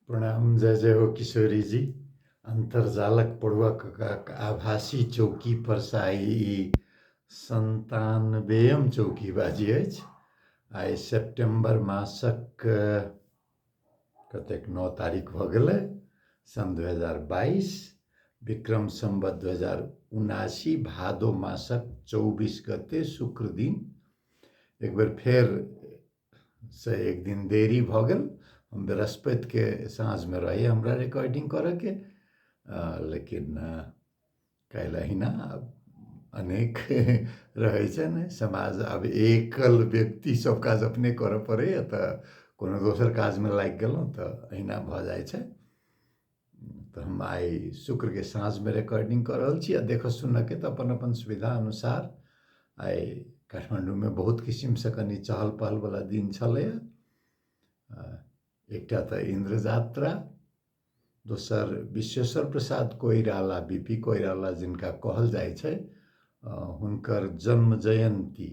प्रणाम, जय जय हो किशोरी जी। अन्तर्जालक पढ़ुआ ककाक आभासी चौकी पर से आइ ई सन्तानबेयम चौकीबाजी अछि। आइ सेप्टेम्बर मासक कतेक 9 तारीख भऽ गेलै, सन् 2022, विक्रम सम्वत 2079, भादो मासक 24 गते शुक्र दिन। एक बेर फेर से एक दिन देरी भऽ गेल। हम बृहस्पतिके साँझमे रही हमरा रिकॉर्डिंग करऽके, लेकिन काल्हि अहिना अनेक रहै छै ने समाज, आब एकल व्यक्ति सब काज अपने करऽ पड़ैए, तऽ कोनो दोसर काजमे लागि गेलहुँ तऽ अहिना भऽ जाइ छै। तऽ हम आइ शुक्रके साँझमे रिकॉर्डिंग कऽ रहल छी आ देखऽ सुनऽके तऽ अपन अपन सुविधा अनुसार। आइ काठमाण्डूमे बहुत किसिमसँ कनि चहल पहलवला दिन छलैए। एकटा तऽ इन्द्र यात्रा, दोसर विश्वेश्वर प्रसाद कोइराला, बी पी कोइराला जिनका कहल जाइ छै, हुनकर जन्म जयन्ती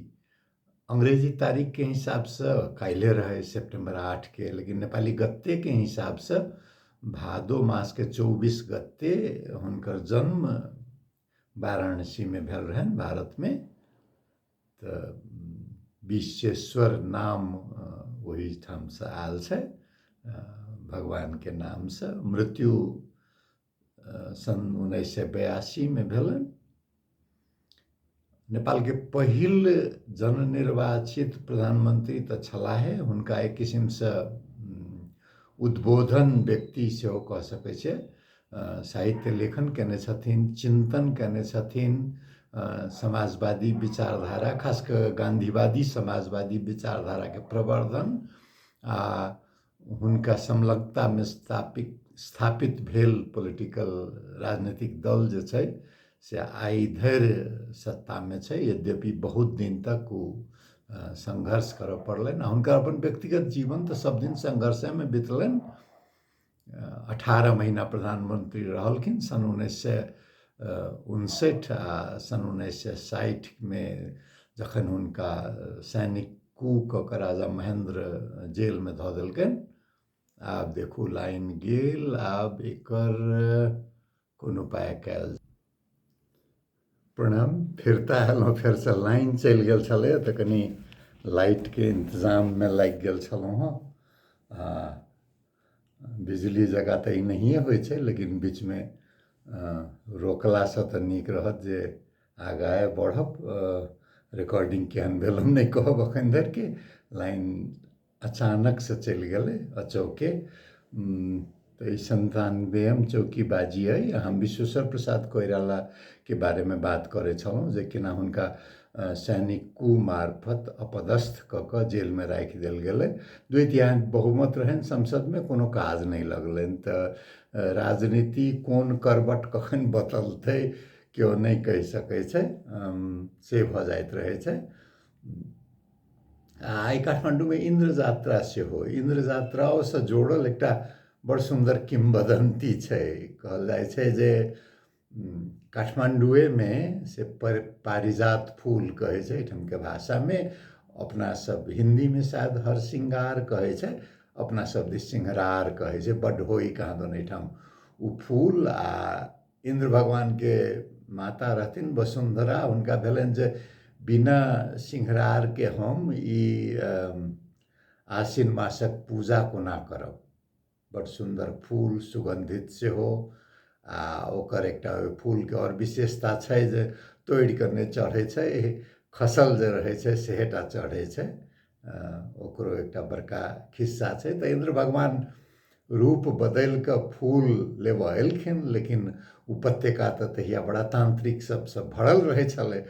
अंग्रेजी तारीखके हिसाबसँ काल्हि रहै सेप्टेम्बर 8के, लेकिन नेपाली गत्तेके हिसाबसँ भादो मासके 24 गत्ते हुनकर जन्म वाराणसीमे भेल रहनि, भारतमे। तऽ विश्वेश्वर नाम ओहिठामसँ आयल छै, भगवानके नामसँ। मृत्यु सन् 1982मे भेलनि। नेपालके पहिल जननिर्वाचित प्रधानमन्त्री तऽ छलाहे, हुनका एक किसिमसँ उद्बोधन व्यक्ति सेहो कह सकै छै। साहित्य लेखन केने छथिन, चिन्तन केने छथिन, समाजवादी विचारधारा, खास कऽ गांधीवादी समाजवादी विचारधाराके प्रवर्धन आ हुनका संलग्नतामे स्थापित स्थापित भेल पॉलिटिकल राजनीतिक दल जे छै से आइ धरि सत्तामे छै। यद्यपि बहुत दिन तक ओ संघर्ष करऽ पड़लनि। हुनकर अपन व्यक्तिगत जीवन तऽ सब दिन संघर्षेमे बितलनि। 18 महीना प्रधानमंत्री रहलखिन सन् 1959 आ सन् 1960मे, जखन हुनका सैनिक कू कऽ कऽ राजा महेन्द्र जेलमे धऽ देलकनि। आब देखू लाइन गेल, आब एकर कोन उपाय कयल। प्रणाम, फिरता एलहुँ फेरसँ। लाइन चलि गेल छलै तऽ कनि लाइटके इन्तजाममे लागि गेल छलहुँ हँ। बिजली जकाँ तऽ ई नहिए होइ छै, लेकिन बीचमे रोकलासँ तऽ नीक रहत जे आगाँ बढ़ब। रिकॉर्डिंग केहन भेल हम नहि कहब एखन धरिके, लाइन अचानकसँ चलि गेलै अचौके। तऽ ई सन्तानबेम चौकीबाजी अइ। हम विश्वेश्वर प्रसाद कोइरालाके बारेमे बात करै छलहुँ जे केना हुनका सैनिक कू मार्फत अपदस्थ कऽ कऽ जेलमे राखि देल गेलै। दुइ तिहाइ बहुमत रहनि संसदमे, कोनो काज नहि लगलनि। तऽ राजनीति कोन करबट कखन बदलतै केओ नहि कहि सकै छै, से भऽ जाइत रहै छै। आइ काठमाण्डूमे इन्द्र यात्रा सेहो, इन्द्र यात्राओसँ जोड़ल एकटा बड़ सुन्दर किंवदन्ती छै। कहल जाइ छै जे काठमाण्डुएमे से पारिजात फूल कहै छै एहिठामके भाषामे, अपना सब हिन्दीमे शायद हर श्रृंगार कहै छै, अपना सब दिस सिंहरार कहै छै, बड्ड होइ कहाँ दन एहिठाम ओ फूल। आ इन्द्र भगवानके माता रहथिन वसुन्धरा, हुनका भेलनि जे बिना सिंहरारके हम ई आश्विन मासक पूजा कोना करब। बड़ सुन्दर फूल, सुगन्धित सेहो, आ ओकर एकटा ओहि फूलके आओर विशेषता छै जे तोड़ि कऽ नहि चढ़ै छै, खसल जे रहै छै सेहेटा चढ़ै छै। ओकरो एकटा बड़का खिस्सा छै। तऽ इन्द्र भगवान रूप बदलि कऽ फूल लेबऽ एलखिन, लेकिन उपत्यका तऽ तहिया बड़ा तांत्रिक सबसँ भरल रहै छलै,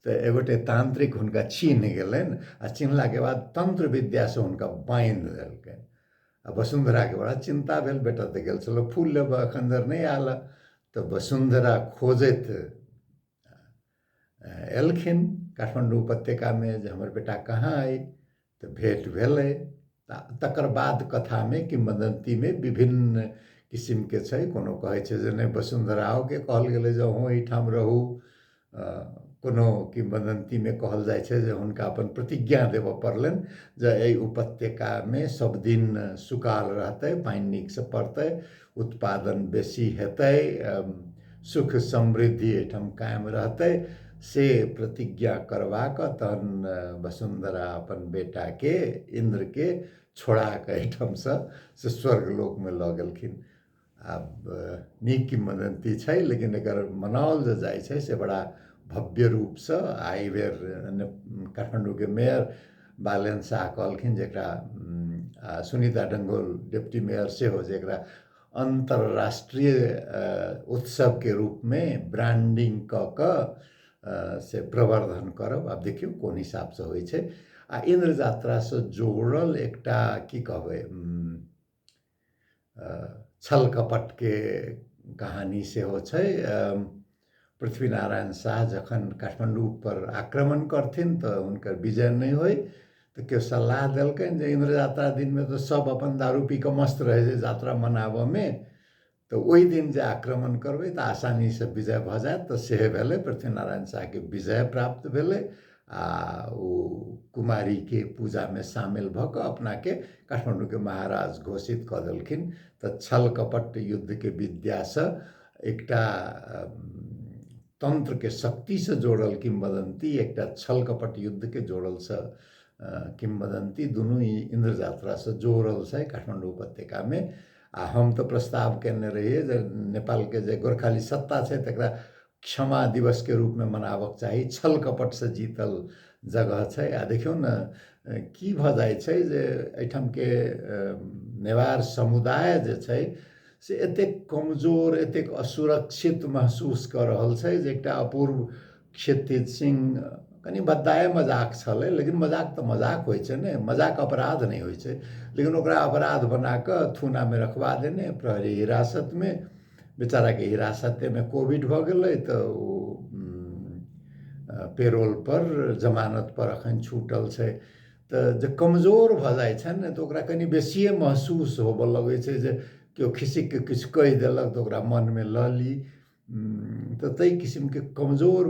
तऽ एगोटे तांत्रिक हुनका चिन्ह गेलनि आ चिन्हलाके बाद तंत्र विद्यासँ हुनका बान्हि देलकनि। आ वसुन्धराके बड़ा चिन्ता भेल, बेटा तऽ गेल छलौ फूल लेबऽ, एखन धरि नहि आयल। तऽ वसुन्धरा खोजैत एलखिन काठमाण्डू उपत्यकामे जे हमर बेटा कहाँ अइ, तऽ भेँट भेलै। तकर बाद कथामे किंवदन्तीमे विभिन्न किसिमके छै। कोनो कहै छै जे नहि, वसुन्धराओके कहल गेलै जे अहूँ एहिठाम रहू। कोनो किंवदन्तीमे कहल जाइ छै जे हुनका अपन प्रतिज्ञा देबऽ पड़लनि जे एहि उपत्यकामे सब दिन सुकाल रहतै, पानि नीकसँ पड़तै, उत्पादन बेसी हेतै, सुख समृद्धि एहिठाम कायम रहतै। से प्रतिज्ञा करबा कऽ तहन वसुन्धरा अपन बेटाके इन्द्रके छोड़ा कऽ एहिठामसँ से स्वर्ग लोकमे लऽ गेलखिन। आब नीक किंवदन्ती छै, लेकिन एकर मनाओल जे जाइ छै से बड़ा भव्य रूपसँ। आ एहिबेर काठमाण्डूके मेयर बालेन शाह कहलखिन जे एकरा, आ सुनीता डङ्गोल डिप्टी मेयर सेहो, जे एकरा अन्तर्राष्ट्रीय उत्सवके रूपमे ब्रांडिंग कऽ कऽ से प्रवर्धन करब। आब देखियौ कोन हिसाबसँ होइ छै। आ इन्द्र यात्रासँ जोड़ल एकटा की कहबै छल कपटके कहानी सेहो छै। पृथ्वीनारायण शाह जखन काठमाण्डूपर आक्रमण करथिन तऽ हुनकर विजय नहि होइ, तऽ केओ सलाह देलकनि जे इन्द्र यात्रा दिनमे तऽ सब अपन दारू पी कऽ मस्त रहै छै यात्रा मनाबऽमे, तऽ ओहि दिन जे आक्रमण करबै तऽ आसानीसँ विजय भऽ जायत। तऽ सेहे भेलै, पृथ्वीनारायण शाहके विजय प्राप्त भेलै आ ओ कुमारीके पूजामे शामिल भऽ कऽ अपनाके काठमाण्डूके महाराज घोषित कऽ देलखिन। तऽ छल कपट युद्धके विद्यासँ एकटा तन्त्रके शक्तिसँ जोड़ल किंवदन्ती, एकटा छल कपट युद्धके जोड़लसँ किंवदन्ती, दुनू ई इन्द्र यात्रासँ जोड़ल छै काठमाण्डू उपत्यकामे। आ हम तऽ प्रस्ताव केने रहियै जे नेपालके जे गोरखाली सत्ता छै तकरा क्षमा दिवसके रूपमे मनाबक चाही, छल कपटसँ जीतल जगह छै। आ देखियौ ने की भऽ जाइ छै जे एहिठामके नेवार समुदाय जे छै से एतेक कमजोर, एतेक असुरक्षित महसूस कऽ रहल छै जे एकटा अपूर्व क्षितिज सिंह कनि भद्दाए मजाक छलै, लेकिन मजाक तऽ मजाक होइ छै ने, मजाक अपराध नहि होइ छै, लेकिन ओकरा अपराध बना कऽ थूनामे रखवा देने प्रहरी हिरासतमे। बेचाराके हिरासतेमे कोविड भऽ गेलै तऽ ओ पेरोलपर जमानतपर एखन छूटल छै। तऽ जे कमजोर भऽ जाइ छै ने तऽ ओकरा कनि बेसिए महसूस होबऽ लगै छै जे केओ खिसकि कऽ किछु कहि देलक तऽ ओकरा मनमे लऽ ली। तऽ ताहि किसिमके कमजोर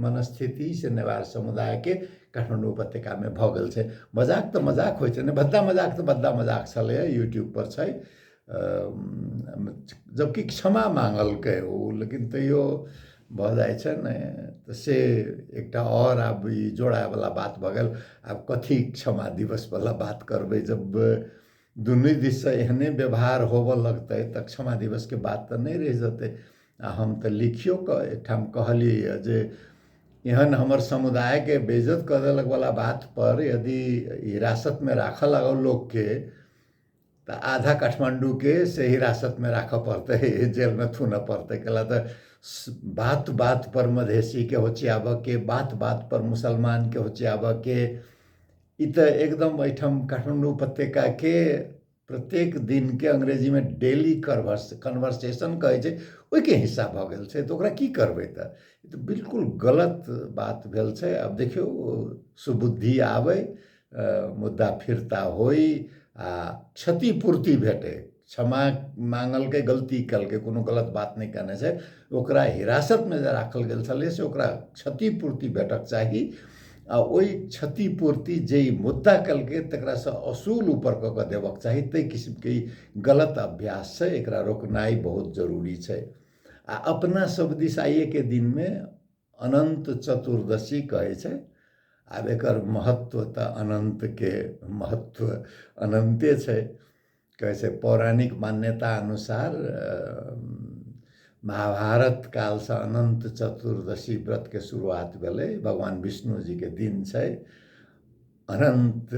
मनस्थिति से नेवार समुदायके काठमाण्डू उपत्यकामे भऽ गेल छै। मजाक तऽ मजाक होइ छै ने, भद्दा मजाक तऽ भद्दा मजाक छलैए, यूट्यूबपर छै, जबकि क्षमा मांगलकै ओ, लेकिन तैयो भऽ जाइ छै ने। तऽ से एकटा आओर आब ई जोड़ावला बात भऽ गेल। आब कथी क्षमा दिवसवला बात करबै, जब दुनू दिससँ एहने व्यवहार होबऽ लगतै तऽ क्षमा दिवसके बात तऽ नहि रहि जेतै। आ हम तऽ लिखियो कऽ एकठाम कहलियै जे एहन हमर समुदायके बेइज्जत कऽ देलक वला बात पर यदि हिरासतमे राखऽ लागल लोकके तऽ आधा काठमाण्डूके से हिरासतमे राखऽ पड़तै, जेलमे थूनऽ पड़तै। कैला तऽ बात बात पर मधेसीके होचियाबऽके, बात बात पर मुसलमानके होचियाबऽके, ई तऽ एकदम एहिठाम काठमाण्डू उपत्यकाके प्रत्येक दिनके अंग्रेजीमे डेली कन्वर्सेशन कहै छै ओहिके हिस्सा भऽ गेल छै। तऽ ओकरा की करबै, तऽ ई तऽ बिल्कुल गलत बात भेल छै। आब देखियौ सुबुद्धि आबै, मुद्दा फिरता होइ आ क्षतिपूर्ति भेटै। क्षमा मांगलकै, गलती केलकै, कोनो गलत बात नहि केने छै, ओकरा हिरासतमे जे राखल गेल छलै से ओकरा क्षतिपूर्ति भेटक चाही आ ओहि क्षतिपूर्ति जे ई मुद्दा केलकै तकरासँ असूल ऊपर कऽ कऽ देबक चाही। ताहि किसिमके ई गलत अभ्यास छै, एकरा रोकनाइ बहुत जरूरी छै। आ अपना सब दिस आइएके दिनमे अनन्त चतुर्दशी कहै छै। आब एकर महत्व तऽ अनन्तके महत्व अनन्ते छै। कहै छै पौराणिक मान्यता अनुसार महाभारत कालसँ अनन्त चतुर्दशी व्रतके शुरुआत भेलै। भगवान विष्णुजीके दिन छै। अनन्त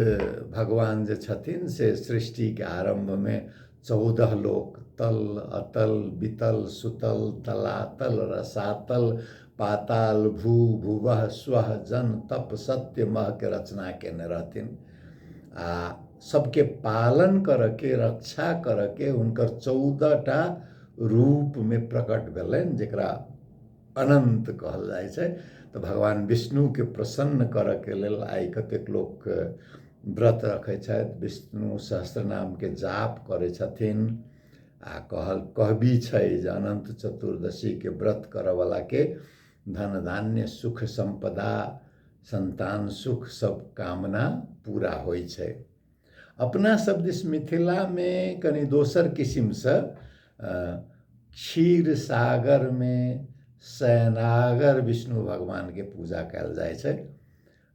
भगवान जे छथिन से सृष्टिके आरम्भमे 14 लोक, तल अतल वितल सुतल तलातल रसातल पाताल भू भुवः स्वः जन तप सत्य मह के रचना केने रहथिन आ सबके पालन करऽके रक्षा करऽके हुनकर 14टा रूपमे प्रकट भेलनि, जकरा अनन्त कहल जाइ छै। तऽ भगवान विष्णुके प्रसन्न करऽके लेल आइ कतेक लोक व्रत रखै छथि, विष्णु सहस्त्रनामके जाप करै छथिन आ कहबी छै जे अनन्त चतुर्दशीके व्रत करऽवलाके धन धान्य सुख सम्पदा सन्तान सुख सब कामना पूरा होइ छै। अपना सब दिस मिथिलामे कनि दोसर किसिमसँ क्षीर सागरमे शयनागर विष्णु भगवानके पूजा कयल जाइ छै।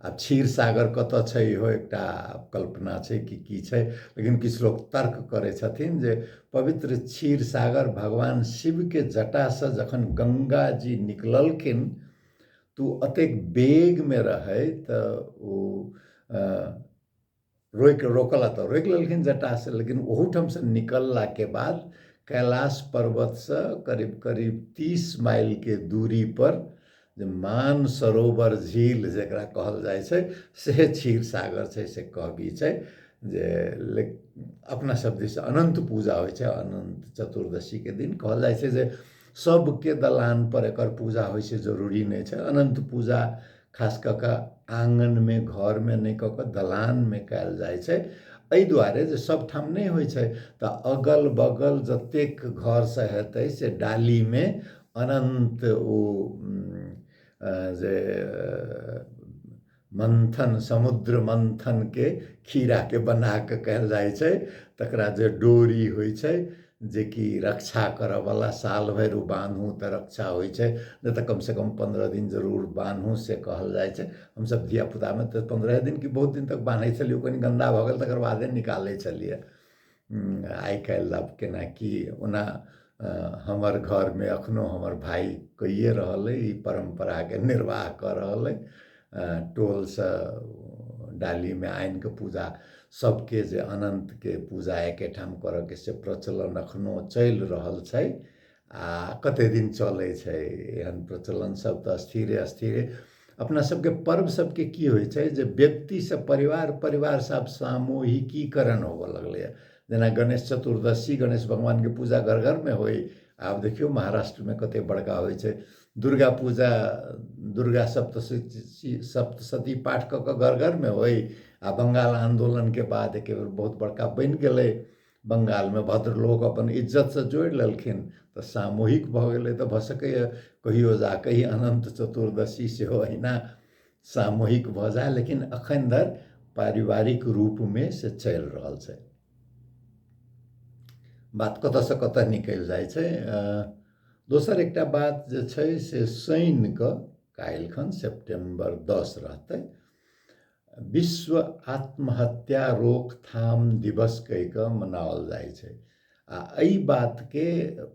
आब क्षीर सागर कतऽ छै इहो एकटा कल्पना छै कि की छै, लेकिन किछु लोक तर्क करै छथिन जे पवित्र क्षीर सागर भगवान शिवके जटासँ जखन गंगा जी निकललखिन तऽ ओ अतेक वेगमे रहै तऽ ओ रोकि रोकला तऽ रोकि लेलखिन जटासँ, लेकिन ओहूठामसँ निकललाके बाद कैलाश पर्वतसँ करीब करीब 30 माइलके दूरीपर जे मान सरोवर झील जकरा कहल जाइ छै से क्षीर सागर छै, से कहबी छै जे अपना सब दिस अनन्त पूजा होइ छै। अनन्त चतुर्दशीके दिन कहल जाइ छै जे सबके दलानपर एकर पूजा होइ छै, जरूरी नहि छै। अनन्त पूजा खास कऽ कऽ आङ्गनमे घरमे नहि कऽ कऽ दलानमे कयल जाइ छै, एहि दुआरे जे सबठाम नहि होइ छै तऽ अगल बगल जतेक घरसँ हेतै से डालीमे अनन्त ओ जे मन्थन समुद्र मन्थनके खीराके बना कऽ कयल जाइ छै, तकरा जे डोरी होइ छै जेकि रक्षा करऽवला, साल भरि ओ बान्हू तऽ रक्षा होइ छै, नहि तऽ कमसँ कम 15 दिन जरूर बान्हू से कहल जाइ छै। हमसब धियापुतामे तऽ 15 दिन कि बहुत दिन तक बान्है छलियै, ओ कनि गन्दा भऽ गेल तकर बादे निकालै छलियै। आइ काल्हि आब केना की, ओना हमर घरमे एखनो हमर भाय कैये रहल अइ, ई परम्पराके निर्वाह कऽ रहल अइ। टोलसँ डालीमे आनिकऽ पूजा सबके जे अनन्तके पूजा एकेठाम करऽके से प्रचलन एखनो चलि रहल छै आ कते दिन चलै छै। एहन प्रचलन सब तऽ स्थिरे स्थिरे अपना सबके पर्व सबके की होइ छै जे व्यक्तिसँ परिवार, परिवारसँ आब सामूहिकीकरण होबऽ लगलैए। जेना गणेश चतुर्दशी गणेश भगवानके पूजा घर घरमे होइ, आब देखियौ महाराष्ट्रमे कते बड़का होइ छै। दुर्गा पूजा दुर्गा सप्तशती पाठ कऽ कऽ घर घरमे होइ, आ बंगाल आन्दोलनके बाद एके बेर बहुत बड़का बनि गेलै। बंगालमे भद्रलोक अपन इज्जतसँ जोड़ि लेलखिन तऽ सामूहिक भऽ गेलै। तऽ भऽ सकैए कहियो जाकऽ ई अनन्त चतुर्दशी सेहो अहिना सामूहिक भऽ जाय, लेकिन अखन धरि पारिवारिक रूपमे से चलि रहल छै। बात कतऽसँ कतऽ निकलि जाइ छै। दोसर एकटा बात जे छै से शनिके काल्हिखन सेप्टेम्बर 10 रहतै, विश्व आत्महत्या रोकथाम दिवस कहि कऽ मनाओल जाइ छै। आ एहि बातके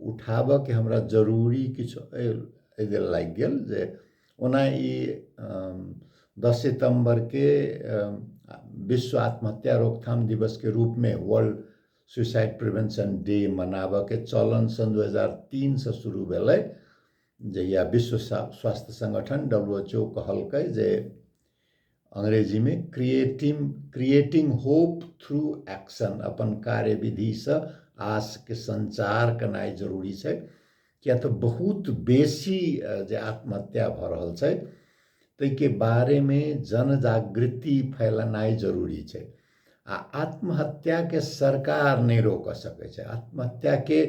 उठाबऽके हमरा जरूरी किछु एहि लेल लागि गेल जे ओना ई 10 सितम्बरके विश्व आत्महत्या रोकथाम दिवसके रूपमे वर्ल्ड सुसाइड प्रिवेंशन डे मनाबऽके चलन सन् 2003 सँ शुरू भेलै, जहिया विश्व स्वास्थ्य संगठन WHO कहलकै जे अंग्रेजीमे क्रिएटिंग होप थ्रू एक्शन, अपन कार्यविधिसँ आशके संचार केनाइ जरूरी छै। किया तऽ बहुत बेसी जे आत्महत्या भऽ रहल छै ताहिके बारेमे जनजागृति फैलेनाइ जरूरी छै। आ आत्महत्याके सरकार नहि रोकऽ सकै छै, आत्महत्याके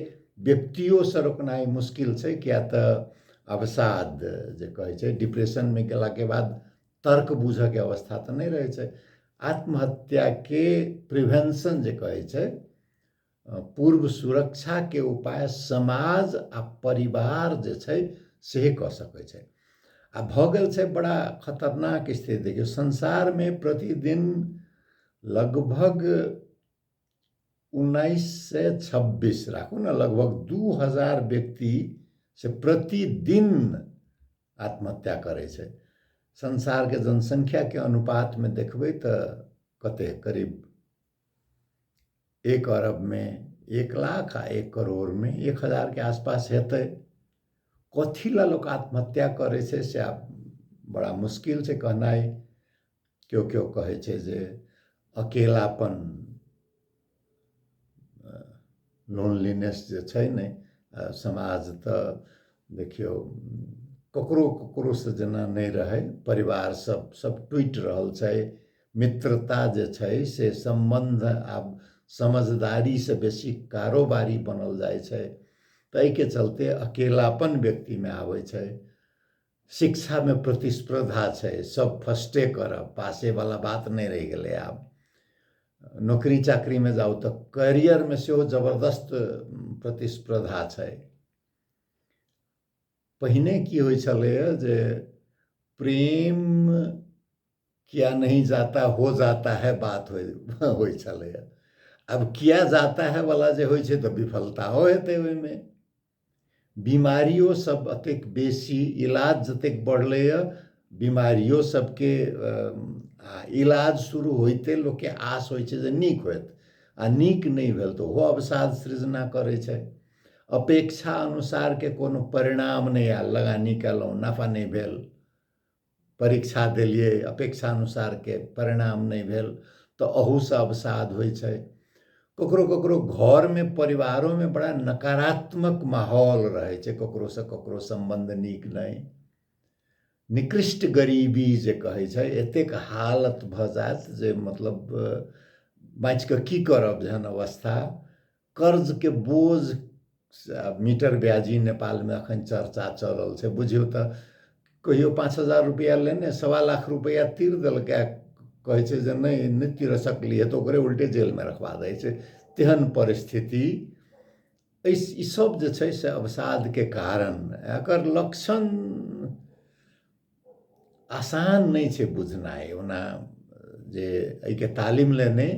व्यक्तियोसँ रोकनाइ मुश्किल छै, किया तऽ अवसाद जे कहै छै डिप्रेशनमे गेलाके बाद तर्क बुझऽके अवस्था तऽ नहि रहै छै। आत्महत्याके प्रिवेंशन जे कहै छै, पूर्व सुरक्षाके उपाय समाज आ परिवार जे छै से कऽ सकै छै। आ भऽ गेल छै बड़ा खतरनाक स्थिति। देखियौ संसारमे प्रतिदिन लगभग 1926 राखू ने, लगभग 2000 व्यक्ति से प्रतिदिन आत्महत्या करै छै। संसारके जनसंख्याके अनुपातमे देखबै तऽ कते करीब 1 अरबमे 1 लाख आ 1 करोड़मे 1000 के आसपास हेतै। कथी लए लोक आत्महत्या करै छै से आब बड़ा मुश्किल छै कहनाइ। केओ केओ कहै छै जे अकेलापन, लोनलीनेस जे छै ने, समाज तऽ देखियौ ककरो ककरोसँ जेना नहि रहै, परिवार सब सब टूटि रहल छै, मित्रता जे छै से सम्बन्ध आब समझदारीसँ बेसी कारोबारी बनल जाइ छै, ताहिके चलते अकेलापन व्यक्तिमे आबै छै। शिक्षामे प्रतिस्पर्धा छै, सब फर्स्टे करब, पासेवला बात नहि रहि गेलै आब। नौकरी चाकरीमे जाउ तऽ कैरियरमे सेहो जबरदस्त प्रतिस्पर्धा छै। पहिने की होइ छलैए जे प्रेम किया नहीं जाता हो जाता है बात होइ छलैए। आब किया जाता है वाला जे होइ छै तऽ विफलताओ हेतै ओहिमे। बीमारियो सब एतेक बेसी, इलाज जतेक बढ़लैए बीमारियो सबके आ इलाज शुरू होइते लोकके आस होइ छै जे नीक होयत, आ नीक नहि भेल तऽ ओहो अवसाद सृजना करै छै। अपेक्षा अनुसारके कोनो परिणाम नहि आयल, लगानी कयलहुँ नफा नहि भेल, परीक्षा देलियै अपेक्षा अनुसारके परिणाम नहि भेल, तऽ अहूसँ अवसाद होइ छै। ककरो ककरो घरमे परिवारोमे बड़ा नकारात्मक माहौल रहै छै, ककरोसँ ककरो सम्बन्ध नीक नहि, निकृष्ट गरीबी जे कहै छै, एतेक हालत भऽ जायत जे मतलब बाँचि कऽ की करब जेहन अवस्था। कर्जके बोझ, मीटर ब्याजी नेपालमे एखन चर्चा चलल छै, बुझियौ तऽ कहियो 5000 रुपैआ लेने 1.25 लाख रुपैआ तीर देलकै, कहै छै जे नहि नहि तीर सकलियै तऽ ओकरे उल्टे जेलमे रखवा दै छै, तेहन परिस्थिति। एहि ईसब जे छै से अवसादके कारण। एकर लक्षण आसान नहि छै बुझनाइ, ओना जे एहिके तालीम लेने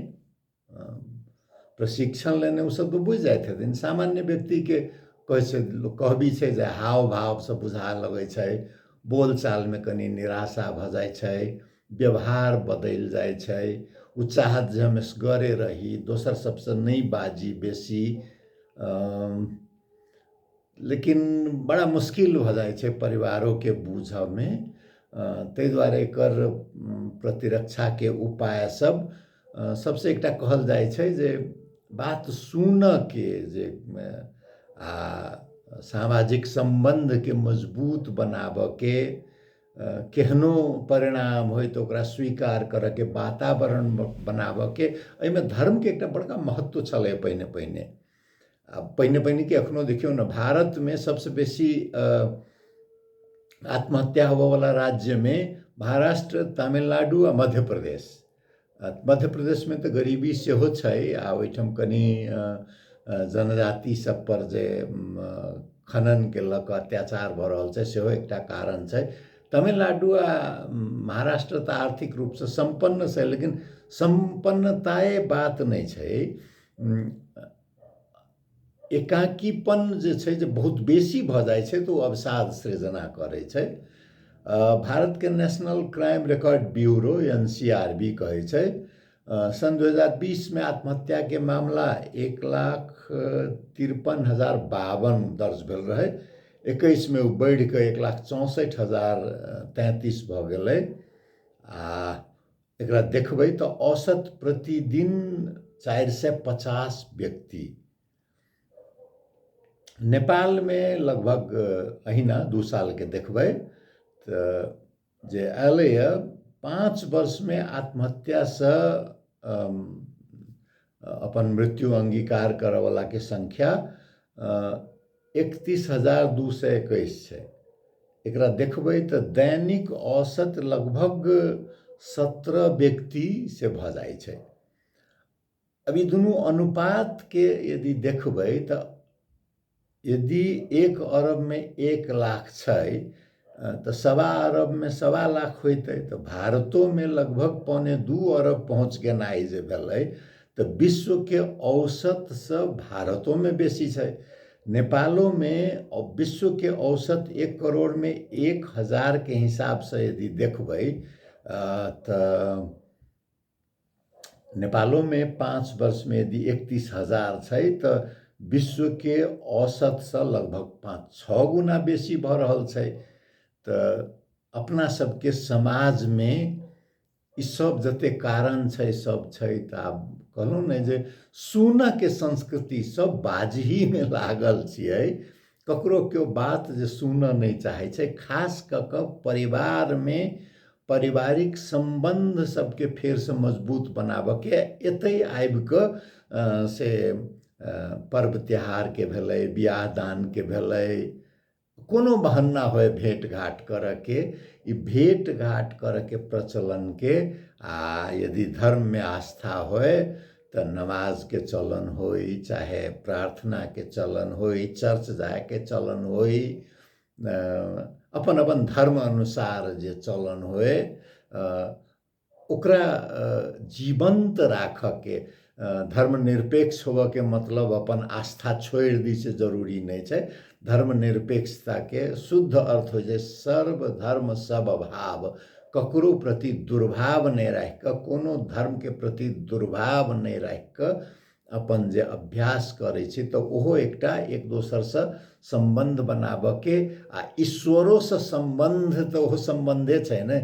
प्रशिक्षण लेने ओसब तऽ बुझि जाइत हेथिन। सामान्य व्यक्तिके कहै छै, लोक कहबी छै जे हाव भावसँ बुझा लगै छै, बोलचालमे कनि निराशा भऽ जाइ छै, व्यवहार बदलि जाइ छै, ओ चाहत जे हम एसगरे रही, दोसर सबसँ नहि बाजी बेसी, लेकिन बड़ा मुश्किल भऽ जाइ छै परिवारोके बूझऽमे। ताहि दुआरे एकर प्रतिरक्षाके उपाय सब सबसँ एकटा कहल जाइ छै जे बात सुनऽके जे आ सामाजिक सम्बन्धके मजबूत बनाबऽके, केहनो परिणाम होइ तऽ ओकरा स्वीकार करऽके वातावरण बनाबऽके, एहिमे धर्मके एकटा बड़का महत्व छलै पहिने पहिने। आ पहिने पहिने कि एखनो देखियौ ने, भारतमे सबसँ बेसी आत्महत्या होबऽवला राज्यमे महाराष्ट्र, तमिलनाडु आ मध्य प्रदेश। मध्य प्रदेशमे तऽ गरीबी सेहो छै आ ओहिठाम कनि जनजाति सब पर जे खननके लऽ कऽ अत्याचार भऽ रहल छै सेहो एकटा कारण छै। तमिलनाडु आ महाराष्ट्र तऽ आर्थिक रूपसँ सम्पन्न छै, लेकिन सम्पन्नताए बात नहि छै, एकाकीपन जे छै जे बहुत बेसी भऽ जाइ छै तऽ ओ अवसाद सृजना करै छै। भारतके national crime record bureau NCRB कहै छै सन् 2020 आत्महत्याके मामला 1,53,052 दर्ज भेल रहै, 21 ओ बढ़ि कऽ 1,64,033 भऽ गेलै। आ एकरा देखबै तऽ औसत प्रतिदिन 450 व्यक्ति। नेपालमे लगभग अहिना 2 सालके देखबै तऽ जे अयलैए 5 वर्षमे आत्महत्यासँ अपन मृत्यु अङ्गीकार करऽवलाके संख्या 31,221 छै। एकरा देखबै तऽ दैनिक औसत लगभग 17 व्यक्ति से भऽ जाइ छै। अब ई दुनू अनुपातके यदि देखबै तऽ यदि 1 अरबमे 1 लाख छै तऽ 1.25 अरबमे 1.25 लाख होइतै, तऽ भारतोमे लगभग 1.75 अरब पहुँच गेनाइ जे भेलै तऽ विश्वके औसतसँ भारतोमे बेसी छै। नेपालोमे विश्वके औसत 1 करोड़मे 1000 हिसाबसँ यदि देखबै तऽ नेपालोमे 5 वर्षमे यदि 31,000 छै तऽ विश्वके औसतसँ लगभग 5-6 गुना बेसी भऽ रहल छै। तऽ अपना सबके समाजमे ई सब जते कारण छै सब छै। तऽ आब कहलहुँ ने जे सुनऽके संस्कृति सब बाजहीमे लागल छियै, ककरो केओ बात जे सुनऽ नहि चाहै छै। खास कऽ कऽ परिवारमे पारिवारिक सम्बन्ध सबके फेरसँ मजबूत बनाबऽके एतै आबि कऽ से पर्व त्योहारके भेलै, बियाह दानके भेलै, कोनो बहन्ना होय भेँट घाट करऽके, ई भेँट घाट करऽके प्रचलनके, आ यदि धर्ममे आस्था होय तऽ नमाजके चलन होइ, चाहे प्रार्थनाके चलन होइ, चर्च जायके चलन होइ, अपन अपन धर्म अनुसार जे चलन होइ, ओकरा जीवन्त राखऽके, धर्मनिरपेक्ष होबऽके मतलब अपन आस्था छोड़ि दी से जरूरी नहि छै। धर्मनिरपेक्षताके शुद्ध अर्थ होइ छै सर्वधर्म समभाव, ककरो प्रति दुर्भाव नहि राखि कऽ, कोनो धर्मके प्रति दुर्भाव नहि राखि कऽ अपन जे अभ्यास करै छै तऽ ओहो एकटा एक दोसरसँ सम्बन्ध बनाबऽके, आ ईश्वरोसँ सम्बन्ध तऽ ओहो सम्बन्धे छै ने,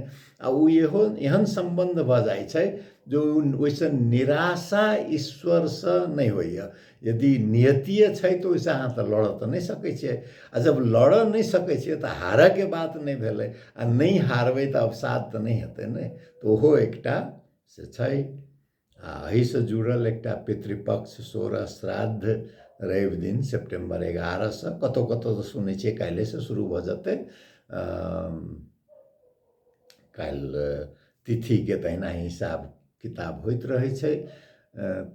आ ओ इहो एहन सम्बन्ध भऽ जाइ छै जे ओहिसँ निराशा ईश्वरसँ नहि होइए। यदि नियतिए छै तऽ ओहिसँ अहाँ तऽ लड़ऽ तऽ नहि सकै छियै, आ जब लड़ऽ नहि सकै छियै तऽ हारऽके बात नहि भेलै, आ नहि हारबै तऽ अवसाद तऽ नहि हेतै ने, तऽ ओहो एकटा से छै। आ एहिसँ जुड़ल एकटा पितृपक्ष 16 श्राद्ध रवि दिन सेप्टेम्बर 11सँ, कतहु कतहु तऽ सुनै छियै काल्हिएसँ शुरू भऽ जेतै। काल्हि तिथिके तहिना हिसाब किताब होइत रहै छै।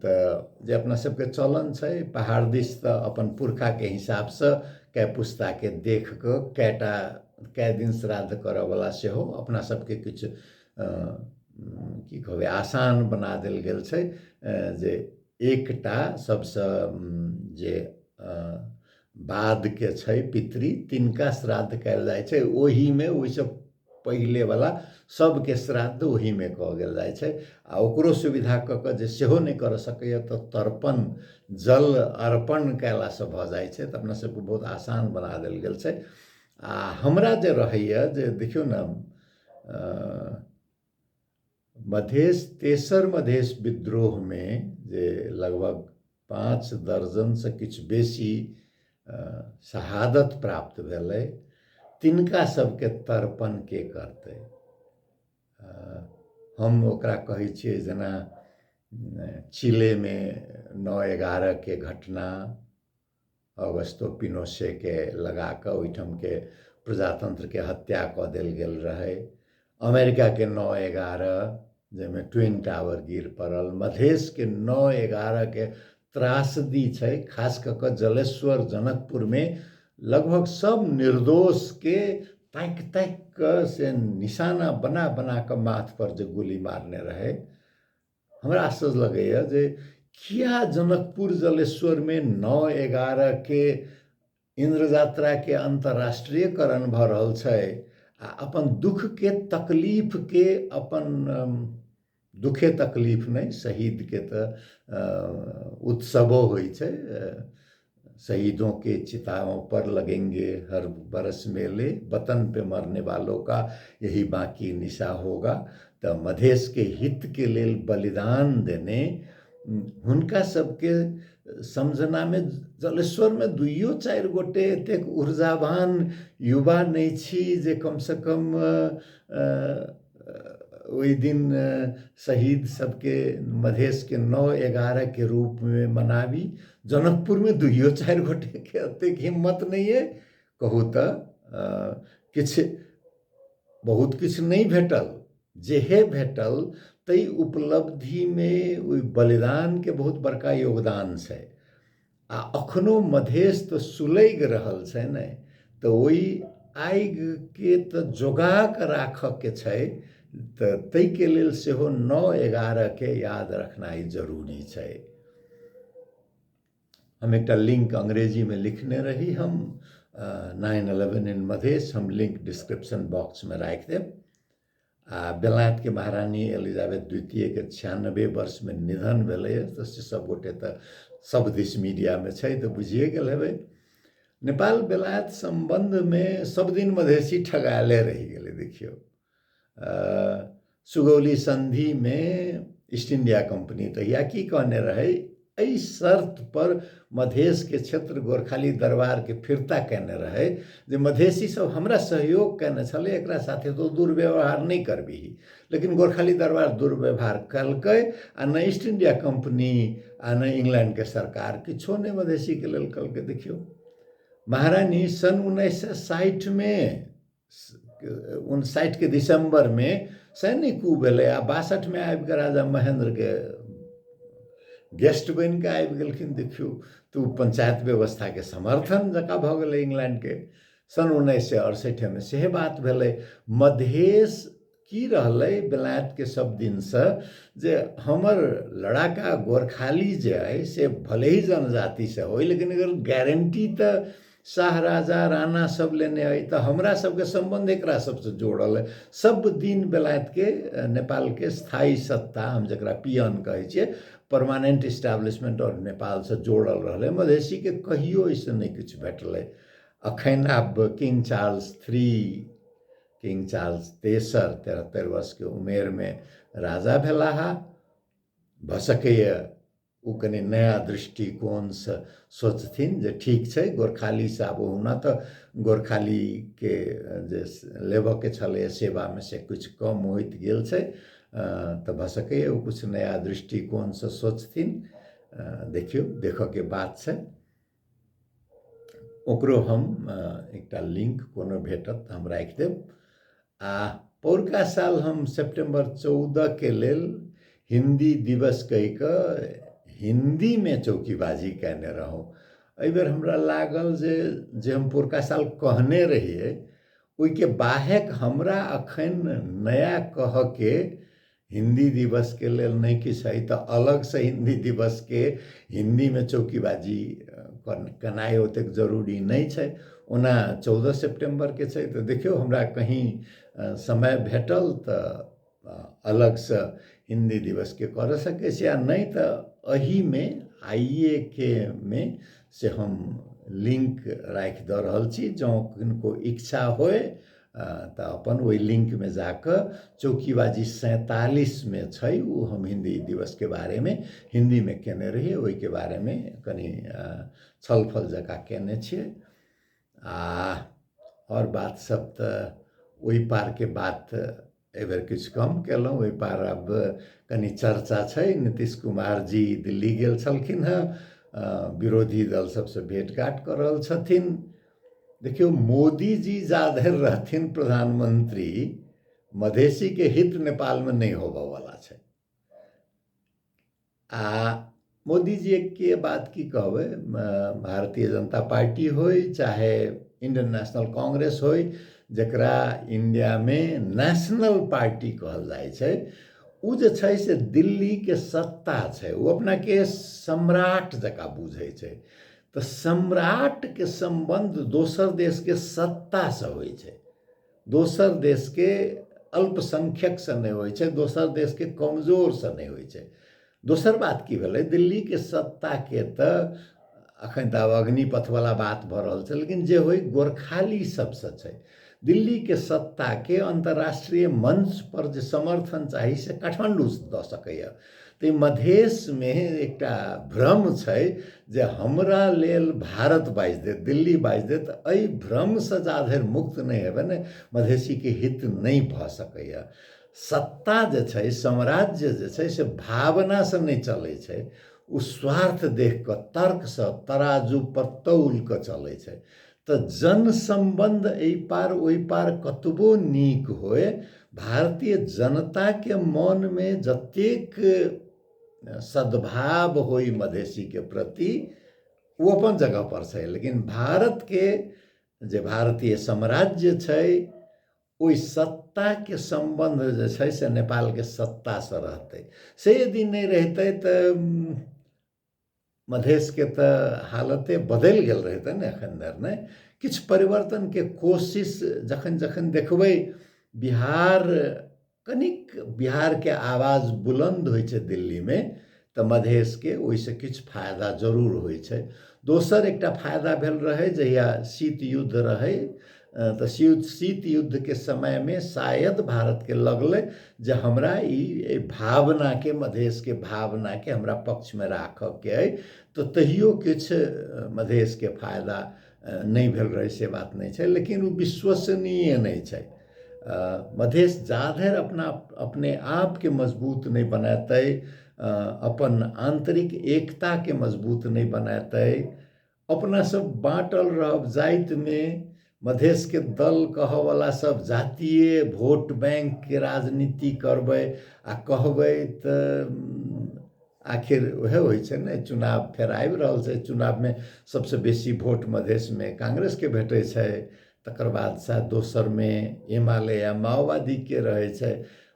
तऽ जे अपना सबके चलन छै पहाड़ दिस तऽ अपन पुरखाके हिसाबसँ कए पुस्ताके देख कऽ कएटा कए दिन श्राद्ध करऽवला सेहो अपना सबके किछु की कहबै आसान बना देल गेल छै, जे एकटा सबसँ जे बादके छै पितृ तिनका श्राद्ध कयल जाइ छै, ओहिमे ओहिसँ पहिलेवला सबके श्राद्ध ओहिमे कऽ गेल जाइ छै। आ ओकरो सुविधा कऽ कऽ जे सेहो नहि करऽ सकैए तऽ तर्पण जल अर्पण कयलासँ भऽ जाइ छै। तऽ अपना सबके बहुत आसान बना देल गेल छै। आ हमरा जे रहैए जे देखियौ ने, मधेश तेसर मधेश विद्रोहमे जे लगभग 5 दर्जनसँ किछु बेसी शहादत प्राप्त भेलै, तिनका सबके तर्पण के करतै? हम ओकरा कहै छियै जेना चिलेमे 9/11 के घटना, अगस्तो पिनोशेके लगा कऽ ओहिठामके प्रजातन्त्रके हत्या कऽ देल गेल रहै, अमेरिकाके 9/11 जाहिमे ट्विन टावर गिर पड़ल, मधेशके 9/11 के त्रासदी छै, खास कऽ कऽ जलेश्वर जनकपुरमे लगभग सब निर्दोषके ताकि ताकि कऽ से निशाना बना बना कऽ माथ पर जे गोली मारने रहै। हमरा आश्चर्य लगैए जे किया जनकपुर जलेश्वरमे 9/11 के इन्द्र यात्राके अन्तर्राष्ट्रीयकरण भऽ रहल छै आ अपन दुःखके तकलीफके अपन दुःखे तकलीफ नहि, शहीदके तऽ उत्सवो होइ छै, शहीदों के चिताओं पर लगेंगे हर बरस मेले, वतन पे मरने वालों का यही बाकी निशा होगा। तऽ मधेशके हितके लेल बलिदान देने हुनका सबके समझनामे जलेश्वरमे 2-4 गोटे एतेक ऊर्जावान युवा नहि छी जे कमसँ कम ओहि दिन शहीद सबके मधेशके 9/11 के रूपमे मनाबी। जनकपुरमे 2-4 गोटेके एतेक हिम्मत नहि अइ। कहू तऽ किछु बहुत किछु नहि भेटल, जेहे भेटल ताहि उपलब्धिमे ओहि बलिदानके बहुत बड़का योगदान छै। आ अखनो मधेश तऽ सुलगि रहल छै ने, तऽ ओहि आगिके तऽ जोगा कऽ राखऽके छै, तऽ ताहिके लेल सेहो 9/11 के याद रखनाइ जरूरी छै। हम एकटा लिंक अंग्रेजीमे लिखने रही हम, 9/11 इन मधेश, हम लिंक डिस्क्रिप्शन बॉक्समे राखि देब। आ बेलायतके महारानी एलिजाबेथ द्वितीयके 96 वर्षमे निधन भेलै, तऽ से सब गोटे तऽ सब दिस मीडियामे छै तऽ बुझिए गेल हेबै। नेपाल बेलायत सम्बन्धमे सब दिन मधेसी ठगायले रहि गेलै। देखियौ, सुगौली सन्धिमे ईस्ट इंडिया कंपनी तहिया की कहने रहै, एहि शर्त पर मधेशके क्षेत्र गोरखाली दरबारके फिर्ता कयने रहै जे मधेसी सब हमरा सहयोग कयने छलै, एकरा साथे तो दुर्व्यवहार नहि करबिही। लेकिन गोरखाली दरबार दुर्व्यवहार कलकै आ ने ईस्ट इंडिया कंपनी आ ने इंग्लैंडके सरकार किछो नहि मधेसीके लेल कलकै। देखियौ, महारानी सन् 1960मे, 59के दिसम्बरमे सैनिक कू भेलै आ 62मे आबि कऽ राजा महेन्द्रके गेस्ट बनि कऽ आबि गेलखिन। देखियौ तऽ ओ पंचायत व्यवस्थाके समर्थन जकाँ भऽ गेलै इंग्लैंडके। सन् 1968मे सेहे बात भेलै। मधेश की रहलै बेलायतके सब दिनसँ जे हमर लड़ाका गोरखाली जे अइ से भले ही जनजातिसँ होइ, लेकिन एकर गारंटी तऽ शाह राजा राणा सब लेने अइ, तऽ हमरा सबके सम्बन्ध एकरा सबसँ जोड़ल अइ। सब दिन बेलायतके नेपालके स्थायी सत्ता, हम जकरा पियन कहै छियै, परमानेंट इस्टाब्लिशमेंट ऑफ नेपालसँ जोड़ल रहलै। मधेसीके कहियो एहिसँ नहि किछु भेटलै। अखन आब किंग चार्ल्स थ्री, किंग चार्ल्स तेसर 73 वर्षके उमेरमे राजा भेलाह। भऽ सकैए ओ कनि नया दृष्टिकोणसँ सोचथिन जे ठीक छै गोरखालीसँ आब ओहुना तऽ गोरखालीके जे लेबऽके छलैए सेवामे से किछु कम होइत गेल छै, तऽ भऽ सकैए ओ किछु नया दृष्टिकोणसँ सोचथिन। देखियौ, देखऽके बात छै। ओकरो हम एकटा लिंक कोनो भेटत तऽ हम राखि देब। आ पौरका साल हम सेप्टेम्बर 14के लेल हिन्दी दिवस कहि कऽ हिन्दीमे चौकीबाजी कयने रहौँ। एहिबेर हमरा लागल जे जे हम पौरका साल कहने रहियै ओहिके बाहेक हमरा अखन नया कहऽके हिन्दी दिवसके लेल नहि किछु हइ, तऽ अलगसँ हिन्दी दिवसके हिन्दीमे चौकीबाजी केनाइ ओतेक जरूरी नहि छै। ओना 14 सेप्टेम्बरके छै, तऽ देखियौ हमरा कहीँ समय भेटल तऽ अलगसँ हिन्दी दिवसके करऽ सकै छी, आ नहि तऽ एहिमे आइएके मे से हम लिंक राखि दऽ रहल छी। जँ किनको इच्छा होय तऽ अपन ओहि लिंकमे जाकऽ चौकीबाजी 47मे छै, ओ हम हिन्दी दिवसके बारेमे हिन्दीमे केने रहियै, ओहिके बारेमे कनि छलफल जकाँ केने छियै। आ आओर बात सब तऽ ओहि पारके बात एहिबेर किछु कम केलहुँ। ओहि पार आब कनि चर्चा छै। नीतीश कुमार जी दिल्ली गेल छलखिन हेँ, विरोधी दल सबसँ भेँट घाट कऽ रहल छथिन। देखियौ, मोदीजी जा धरि रहथिन प्रधानमंत्री, मधेसीके हित नेपालमे नहि होबऽवला छै। आ मोदीजी के बात की कहबै, भारतीय जनता पार्टी होइ चाहे इंडियन नेशनल कांग्रेस होइ, जकरा इंडियामे नेशनल पार्टी कहल जाइ छै, ओ जे छै से दिल्लीके सत्ता छै, ओ अपनाके सम्राट जकाँ बुझै छै। तऽ सम्राटके सम्बन्ध दोसर देशके सत्तासँ होइ छै, दोसर देशके अल्पसंख्यकसँ नहि होइ छै, दोसर देशके कमजोरसँ नहि होइ छै। दोसर बात की भेलै, दिल्लीके सत्ताके तऽ अखन तऽ आब अग्निपथवला बात भऽ रहल छै, लेकिन जे होइ गोरखाली सबसँ छै। दिल्लीके सत्ताके अन्तर्राष्ट्रीय मंच पर जे समर्थन चाही से काठमाण्डू दऽ सकैए। तऽ मधेशमे एकटा भ्रम छै जे हमरा लेल भारत बाजि देत, दिल्ली बाजि देत। एहि भ्रमसँ जा धरि मुक्त नहि हेबै ने, मधेसीके हित नहि भऽ सकैए। सत्ता जे छै, साम्राज्य जे छै से भावनासँ नहि चलै छै, ओ स्वार्थ देख कऽ, तर्कसँ, तराजू पर तौल कऽ चलै छै। तऽ जनसम्बन्ध एहि पार ओहि पार कतबो नीक होय, भारतीय जनताके मनमे जतेक सद्भाव होइ मधेसीके प्रति, ओ अपन जगह पर छै, लेकिन भारतके जे भारतीय साम्राज्य छै ओहि सत्ताके सम्बन्ध जे छै से नेपालके सत्तासँ रहतै। से यदि नहि रहितै तऽ मधेशके तऽ हालते बदलि गेल रहितै ने। एखन धरि नहि किछु परिवर्तनके कोशिश जखन जखन देखबै, बिहार कनिक बिहारके आवाज बुलन्द होइ छै दिल्लीमे, तऽ मधेशके ओहिसँ किछु फायदा जरूर होइ छै। दोसर एकटा फायदा भेल रहै जहिया शीत युद्ध रहै, तऽ शीत युद्धके समयमे शायद भारतके लगलै जे हमरा ई भावनाके, मधेशके भावनाके हमरा पक्षमे राखऽके अइ, तऽ तहियो किछु मधेशके फायदा नहि भेल रहै से बात नहि छै, लेकिन ओ विश्वसनीय नहि छै। मधेश जाधरि अपना अपने आपके मजबूत नहि बनेतै, अपन आन्तरिक एकताके मजबूत नहि बनेतै, अपना सब बाँटल रहब जातिमे, मधेशके दल कहऽवला सब जातीय वोट बैंकके राजनीति करबै आ कहबै तऽ आखिर उएह होइ छै ने। चुनाव फेर आबि रहल छै, चुनावमे सबसँ बेसी वोट मधेशमे कांग्रेसके भेटै छै, तकर बाद शायद दोसरमे एमाले या माओवादीके रहै छै।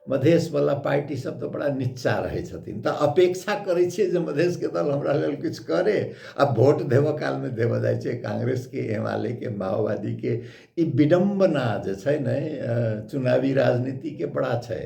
मधेशवला पार्टी सब तऽ बड़ा निच्चा रहै छथिन, तऽ अपेक्षा करै छियै जे मधेशके दल हमरा लेल किछु करे, आ वोट देबऽ कालमे देबऽ जाइ छै कांग्रेसके, एमालेके, माओवादीके। ई विडम्बना जे छै ने चुनावी राजनीतिके बड़ा छै।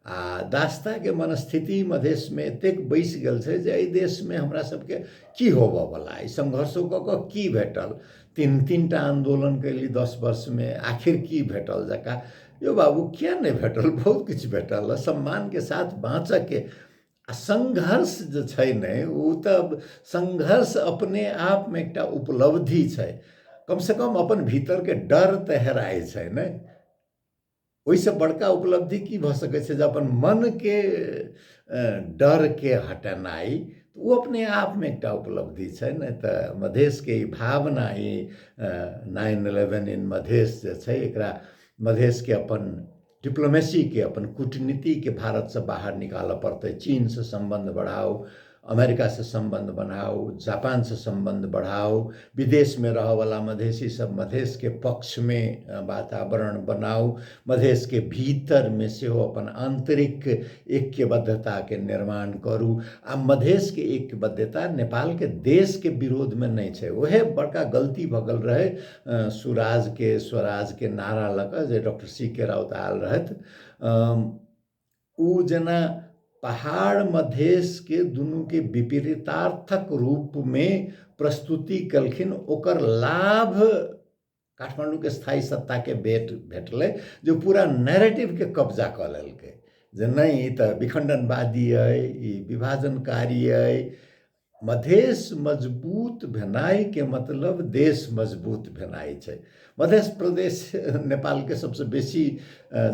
आ दासताके मनस्थिति मधेशमे एतेक बैसि गेल छै जे एहि देशमे हमरा सबके की होबऽवला, एहि संघर्षो कऽ कऽ की भेटल, 3-3 टा आन्दोलन कयली 10 वर्षमे, आखिर की भेटल जकाँ। यौ बाबू किया नहि भेटल, बहुत किछु भेटल, सम्मानके साथ बाँचऽके। आ संघर्ष जे छै ने ओ तऽ संघर्ष अपने आपमे एकटा उपलब्धि छै, कमसँ कम अपन भीतरके डर तऽ हेराइ छै ने। ओहिसँ बड़का उपलब्धि की भऽ सकै छै जे अपन मनके डरके हटेनाइ, ओ अपने आपमे एकटा उपलब्धि छै ने। तऽ मधेशके ई भावना, ई 9/11 इन मधेश जे छै, एकरा मधेशके अपन डिप्लोमेसीके, अपन कूटनीतिके भारतसँ बाहर निकालऽ पड़तै। चीनसँ सम्बन्ध बढ़ाउ, अमेरिकासँ सम्बन्ध बनाउ, जापानसँ सम्बन्ध बढ़ाउ, विदेशमे रहऽवला मधेसी सब मधेशके पक्षमे वातावरण बनाउ, मधेशके भीतरमे सेहो अपन आन्तरिक ऐक्यबद्धताके निर्माण करू। आ मधेशके ऐक्यबद्धता नेपालके देशके विरोधमे नहि छै। ओहे बड़का गलती भऽ गेल रहै सुराजके स्वराजके नारा लऽ कऽ जे डॉक्टर सी के राउत आयल रहथि, ओ जेना पहाड़ मधेशके दुनूके विपरीतार्थक रूपमे प्रस्तुति केलखिन, ओकर लाभ काठमाण्डूके स्थायी सत्ताके भेटलै जे पूरा नैरेटिवके कब्जा कऽ लेलकै जे नहि ई तऽ विखण्डनवादी अइ, ई विभाजनकारी अइ। मधेश मजबूत भेनाइके मतलब देश मजबूत भेनाइ छै। मधेश प्रदेश नेपालके सबसँ बेसी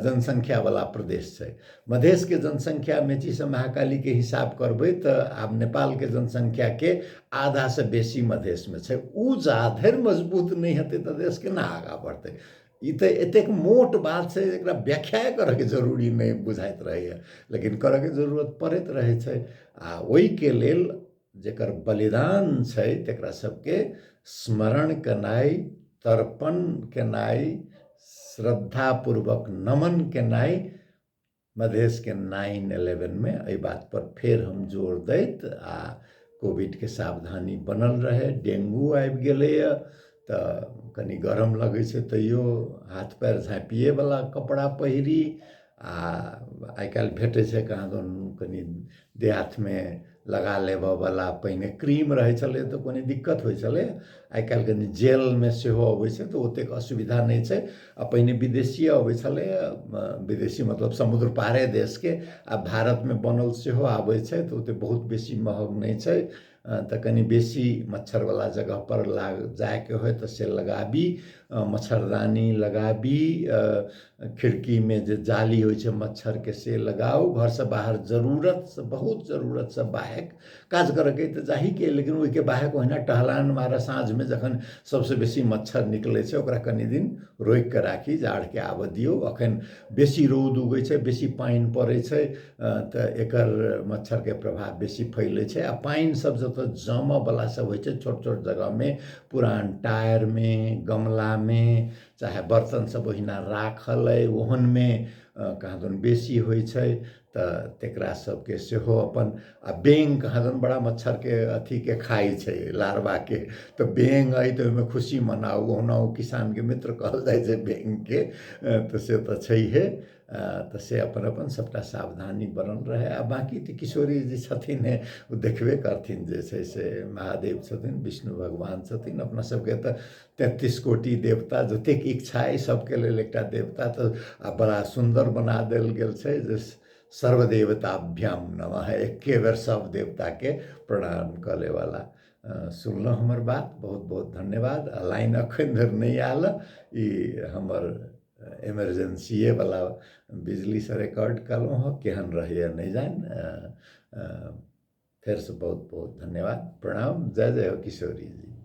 जनसङ्ख्यावला प्रदेश छै। मधेशके जनसङ्ख्या मेचीसँ महाकालीके हिसाब करबै तऽ आब नेपालके जनसङ्ख्याके आधासँ बेसी मधेशमे छै। ओ जाधरि मजबूत नहि हेतै तऽ देश केना आगाँ बढ़तै? ई तऽ एतेक मोट बात छै एकरा व्याख्या करऽके जरूरी नहि बुझाइत रहैए, लेकिन करऽके जरूरत पड़ैत रहै छै। आ ओहिके लेल जकर बलिदान छै तकरा सबके स्मरण केनाइ, तर्पण केनाइ, श्रद्धापूर्वक नमन केनाइ मधेशके 9/11 मे एहि बात पर फेर हम जोर दैत, आ कोविडके सावधानी बनल रहै। डेंगू आबि गेलैए तऽ कनि गरम लगै छै तैयो हाथ पैर झाँपिएवला कपड़ा पहिरी। आ आइ काल्हि भेटै छै कहाँ दन कनि देह हाथमे लगा लेबऽवला, पहिने क्रीम रहै छलै तऽ कनि दिक्कत होइ छलै, आइ काल्हि कनि जेलमे सेहो अबै छै तऽ ओतेक असुविधा नहि छै। आ पहिने विदेशीए अबै छलै, विदेशी मतलब समुद्र पारे देशके, आ भारतमे बनल सेहो आबै छै तऽ ओतेक बहुत बेसी महग नहि छै। तऽ कनि बेसी मच्छरवला जगहपर जाइके होइ तऽ से लगाबी, मच्छरदानी लगाबी, खिड़कीमे जे जाली होइ छै मच्छरके से लगाउ। घरसँ बाहर जरूरतसँ बहुत जरूरतसँ बाहेक काज करऽके तऽ जाहीके, लेकिन ओहिके बाहेक ओहिना टहलान मारऽ साँझमे जखन सबसँ बेसी मच्छर निकलै छै ओकरा कनि दिन रोकिके राखी, जाड़के आबऽ दियौ। अखन बेसी रौद उगै छै, बेसी पानि पड़ै छै तऽ एकर मच्छरके प्रभाव बेसी फैलै छै। आ पानि सब जतऽ जमऽवला सब होइ छै छोट छोट जगहमे, पुरान टायरमे, गमलामे, चाहे बर्तन सब ओहिना राखल अइ ओहनमे कहाँ दन बेसी होइ छै तऽ तकरा सबके सेहो अपन। आ बेंग कहाँ दन बड़ा मच्छरके अथीके खाइ छै लार्वाके, तऽ बेंग अइ तऽ ओहिमे खुशी मनाउ, ओहुना ओ किसानके मित्र कहल जाइ छै बेंगके, तऽ से तऽ छैहे। तऽ से अपन अपन सबटा सावधानी बनल रहै। आ बाँकी तऽ किशोरी जे छथिन हे ओ देखबे करथिन जे छै से महादेव छथिन, विष्णु भगवान छथिन। अपना सबके तऽ 33 कोटि देवता, जतेक इच्छा अइ सबके लेल एकटा देवता तऽ आ बड़ा सुन्दर बना देल गेल छै जे सर्वदेवताभ्याम नमः, एके बेर सब देवताके प्रणाम कऽ लेवला। सुनलहुँ हमर बात, बहुत बहुत धन्यवाद। आ लाइन एखन धरि नहि आयल, ई हमर इमरजेंसीएवला बिजलीसँ रिकॉर्ड कयलहुँ हँ, केहन रहैए नहि जानि। फेरसँ बहुत बहुत धन्यवाद, प्रणाम, जय जय हो किशोरी जी।